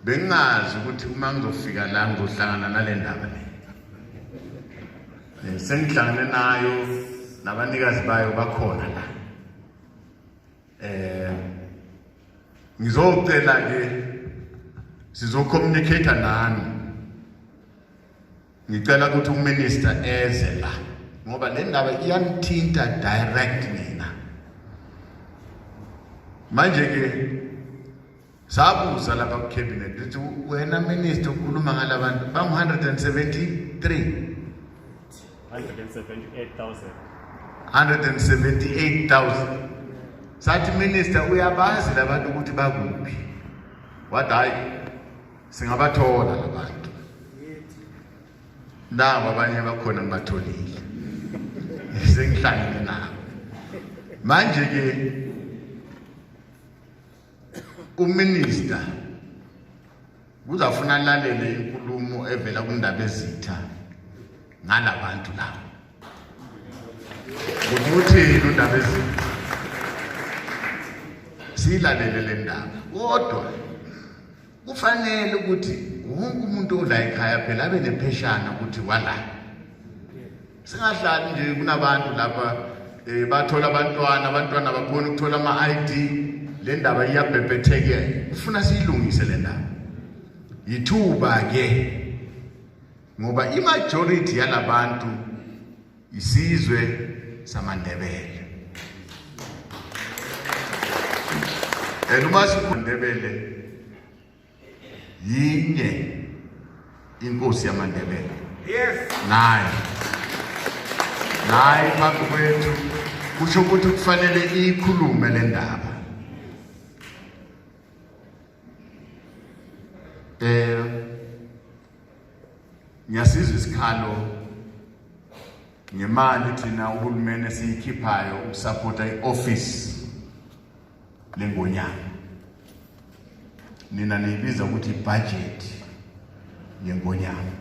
Bengingazi ukuthi uma ngizofika la ngizohlangana nale ndaba le. Sengihlangene nayo, nabanikazi bayo bakhona la. Ngizocela ke sizocommunicate nani. Ngicela ukuthi uminister eze la ngoba le ndaba iyanithinta direct nina. Manje ke sabuza lapha ku cabinet ukuthi wena minister ukhuluma ngalabantu bangu 173 178,000. 178,000. Sathi minister uyabazi labantu ukuthi bakuphi. Wathi hayi singabathola labantu. Nabo abanye bakhona ngibatholile. Sengihlangene nabo. Manje ke uminister kuzafuna alalele inkulumo evela kuNdabezitha ngalabantu labo. Ukuthi uthini uNdabezitha? Siyilalele le ndaba. Kodwa kufanele ukuthi wonke umuntu ola ekhaya phela abe nepheshana ukuthi wala. Singahlali nje kunabantu lapha bathola abantwana, abantwana bakhona ukuthola ama-ID, le ndaba iyabhebhetheke. Kufuna siyilungise le ndaba. Yithuba ke ngoba imajority yalabantu isizwe samaNdebele. And uma sikhundebele yinye inkosi yamaNdebele. Yes. Nayi. Nayi phambi kwethu kusho ukuthi kufanele ikhulume le ndaba. Ngiyasizwa isikhalo ngemali thina uhulumeni esiyikhiphayo ukusupporta ioffice lengonyama. Nina niyibiza ukuthi ibudget yengonyama.